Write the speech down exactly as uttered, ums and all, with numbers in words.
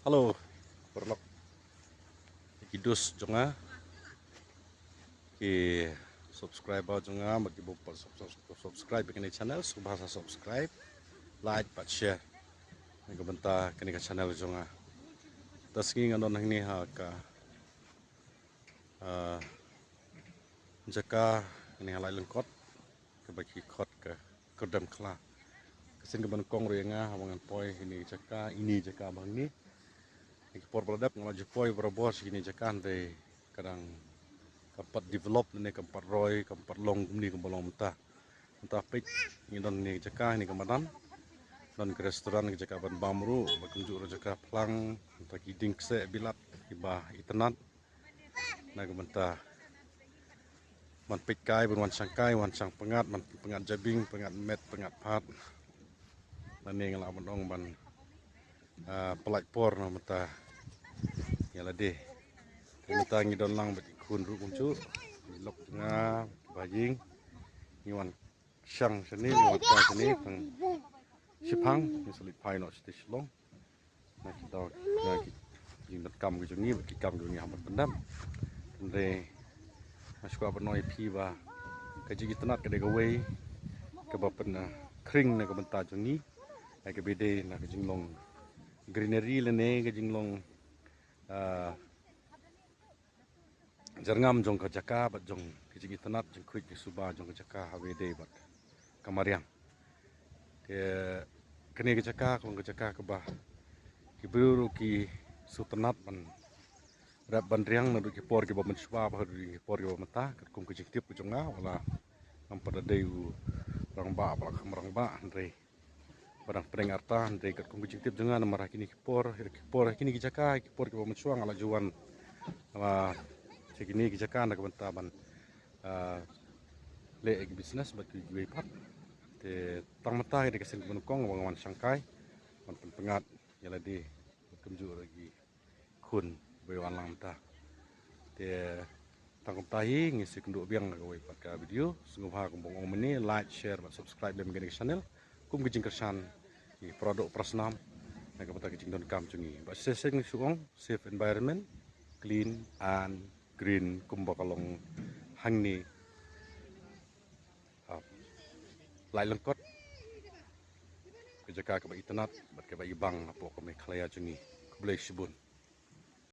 Hello, paralok. Ki dus jong nga, ki subscriber jong nga, ma ki bym pat sub-, sub-, subscribe ïa kane channel, sngewbha sa subscribe, like bad share. Na ka bynta kane ka channel jong nga. Te sngi nga don hangne ha ka, ah, jaka hangne ha Laitlangkot, kaba ki khot ka Kyrdemkhla. Ka sien kaba nyngkong ruh ïa nga haba ngan poi ha ine i jaka, ine i jaka ba hangne. Ha ki por ba la dep nga la ju poi barabor sha ine i jaka, hynrei ka dang kam pat develop ne kam pat roi, kam pat long kumne kumba long mynta. Mynta peit ngi don ine i jaka, ine ka madan. Don ka restaurant, ka jaka ban bam ruh, bad kumjuh ruh jaka phlang, mynta ki dieng kseh bilat kiba itynnat. Na ka bynta ban peit kai, ban wan shang kai, wan shang pyngngad, ban pyngngad jabieng, pyngngad met, pyngngad phad. Lane nga lah ban ong ban, ah, pyllait por na mynta ïa lade. Te mynta ngi don lang bad i khun ruh kumjuh, i lok jong nga, ba ïing. Ngi wan shang shane, ngi wan kai shane tang shiphang, ngi sa leit phai noh shatei Shillong. Na ki daw, na ki jingdonkam ki jong ngi, ki kam ki jong ngi hap ban pyndap. Hynrei nga sngewbha ban ong ïa phi ba ka jingitynnat ka dei kawei kaba pynkhring na ka bynta jong ngi. Ka ba dei na ka jinglong greenery lane ka jinglong, ah, jyrngam jong ka jaka bad jong ka jingitynnat jingkhuid jingsuba jong ka jaka ha kaba dei bad ka mariang. Te kane ka jaka ka long ka jaka kaba ki briew ruh ki sngewtynnat ban rep ban riang naduh ki por kiba mynshuwa bad haduh ki por kiba mynta, katkum ka jingtip ka jong nga, wat la ngam pat da dei u rangbah, ba la kham rangbah, hynrei ba dang pdeng arta, hynrei katkum ka jingtip jong nga namar ha kine ki por, ki por, kine ki jaka, ki por kiba mynshuwa nga la ju wan, ah, sha kine ki jaka na ka bynta ban, ah, leh ïa ki business bad kiwei pat. Te tang mynta ka dei ka sien kaba nyngkong ba nga wan shang kai, wan pynpyngngad ïa lade, bad kumjuh ruh ki khun ba ïa wan lang mynta. Te tang kumta hi ngi sa ïakynduh biang ha kawei pat ka video. Sngewbha kumba nga ong mynne, like, share bad subscribe lem ïa kane ka channel kum ka jingkyrshan ïa ki para doh para snam na ka bynta ka jingdonkam jong ngi. Bad shisha shisha ngi shu ong safe environment, clean and green kumba ka long hangne ha Laitlangkot, ka jaka kaba itynnat bad kaba ibang hapoh ka Meghalaya jong ngi. Khublei shibun.